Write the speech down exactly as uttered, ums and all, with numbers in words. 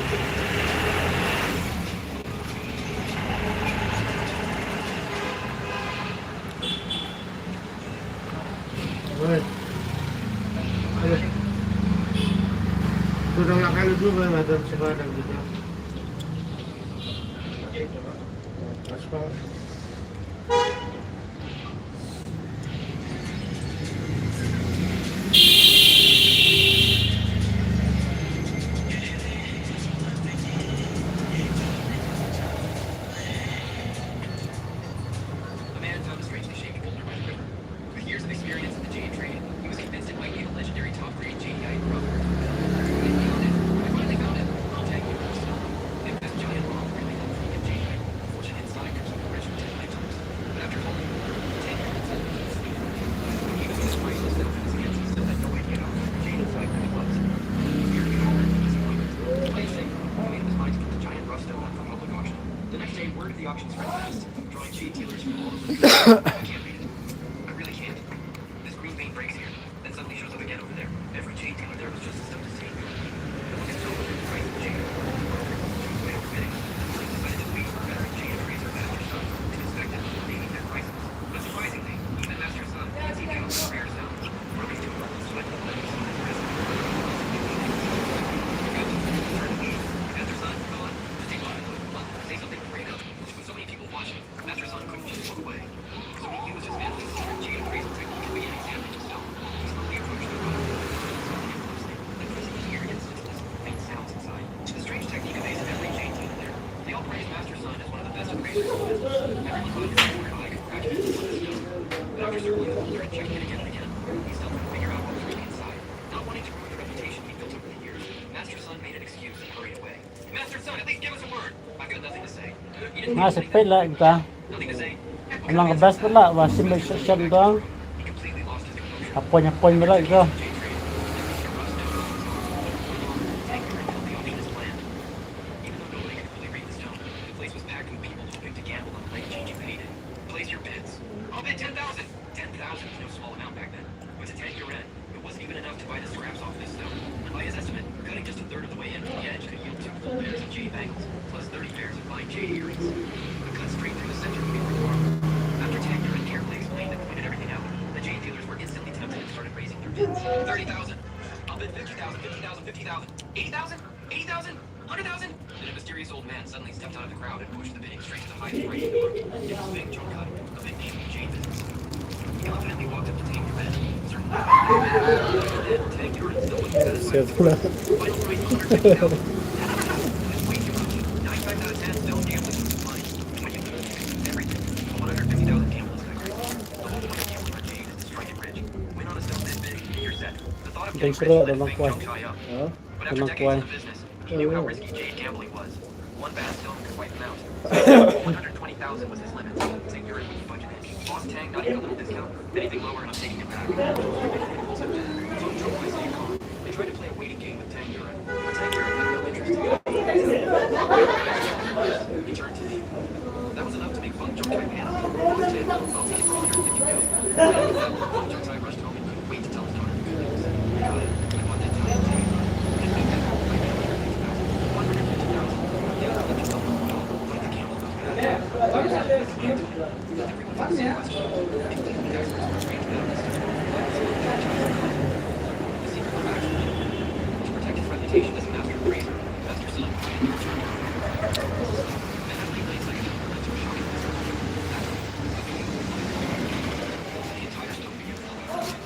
A man found a strangely shaped boulder by the river. With years of experience in the jade trade, he was convinced it might be the legendary top-grade jadeite Robert Bell. I found it! I finally found it! I'll tag you in the snow. It has giant rock-ribbing and jade. Fortune inside could keep the rich for ten lifetimes. But after hauling the ten year-old, he was disappointed. When he was his priceless self in his hands, he still had no idea how much jade inside really was. He feared it all and disappointment. Play it safe. He made up his mind to put the giant rough stone up for public auction. The next day, word of the auction spread fast, drawing jade dealers from all over the country. I can't read it. I really can't. This green vein breaks here. Then suddenly shows up again over there. Every jade dealer there was just as stumped as Tango. No one could tell whether the price of jade or the perfect was way overbidding. The police decided to wait for a veteran jade appraiser, Master Sun, to inspect it. They beat their prices. But surprisingly, even Master Sun, since he found the rare stone, broke his two knuckles, sweat the blood, and his wrist. Master Sun, come on, just take off your coat. Come on, say something, break up. With so many people watching, Master Sun couldn't just walk away. So he used his family secret jade appraisal technique and began examining the stone. He slowly approached the rock, looking closely, and pressing his ear against its lips, made sounds inside. The strange technique amazed every jade dealer there. They all praised Master Sun as one of the best appraisers in the business. Everyone thought he was smart and high congratulated him on the stone. But after circling the boulder and checking it again and again, he still couldn't figure out what was really inside. Not wanting to ruin the reputation he'd built over the years, Master Sun made an excuse and hurried away. Master Sun, at least give us a word. I've got nothing to say. He didn't Nga think of sepet anything. La kita. Nothing to say. What kind Among of the best answer is that? Pala ba sim Master Sun session dong. He completely lost his composure. Appoint appoint bala kita. Even though nobody could really read the stone, the place was packed with people hoping to gamble on the legend painted. Place your bets. I'll bet ten thousand. Ten thousand was no small amount back then. With a ten-year-old, it wasn't even enough to buy the scraps off this stone. And by his estimate, cutting just a third of the way in from the edge could yield two full pairs of jade bangles, plus thirty pairs of fine jade earrings. A cut straight through the center would be remarkable. After Tanguran carefully explained and pointed everything out, the jade dealers were instantly tempted and started raising their bids. Thirty thousand! I'll bid fifty thousand, fifty thousand, fifty thousand, eighty thousand, eighty thousand, hundred thousand! Then a mysterious old man suddenly stepped out of the crowd and pushed the bidding straight to the highest price in the room. It was Feng Jongkai, a big name in the jade business. He confidently walked up to Tang Yuan, certain that Tang Yuan still wasn't satisfied. Final price, hundred fifty thousand. That's way too much. Nine times out of ten, stone gambling was fine. When you lose, you lose everything. A one hundred fifty thousand gamble is kinda crazy. The whole point of gambling on jade is to strike it rich. Win on a stone this big, and you're set. The thought of getting rich lit Feng Jongkai up. But after decades in the business, he knew how risky jade gambling was. One bad stone could wipe him out. One hundred twenty thousand was his limit. Tang Yuan put the budget in. Boss Tang, not even a little discount. Anything lower and I'm taking it back. Feng Jongkai stayed calm. They tried to play a waiting game with Tang Yuan, but Tang Yuan had no interest in it. He turned to leave. That was enough to make Feng Jongkai panic. Boss Tang, I'll take it for a hundred fifty mil. Feng Jongkai rushed home and couldn't wait to tell his daughter the good news. He got it. He bought that giant jade. He paid that off by paying hundred fifty thousand. The other hundred thousand, like the camel, goes back. Everyone was so questioned, including the experts from strange mountains. Why was Feng Jongkai so confident? The secret was actually to protect his reputation as a master appraiser. Master Sun quietly returned to the river. The heavenly place I came led to a shocking discovery. After the entire stone began falling apart.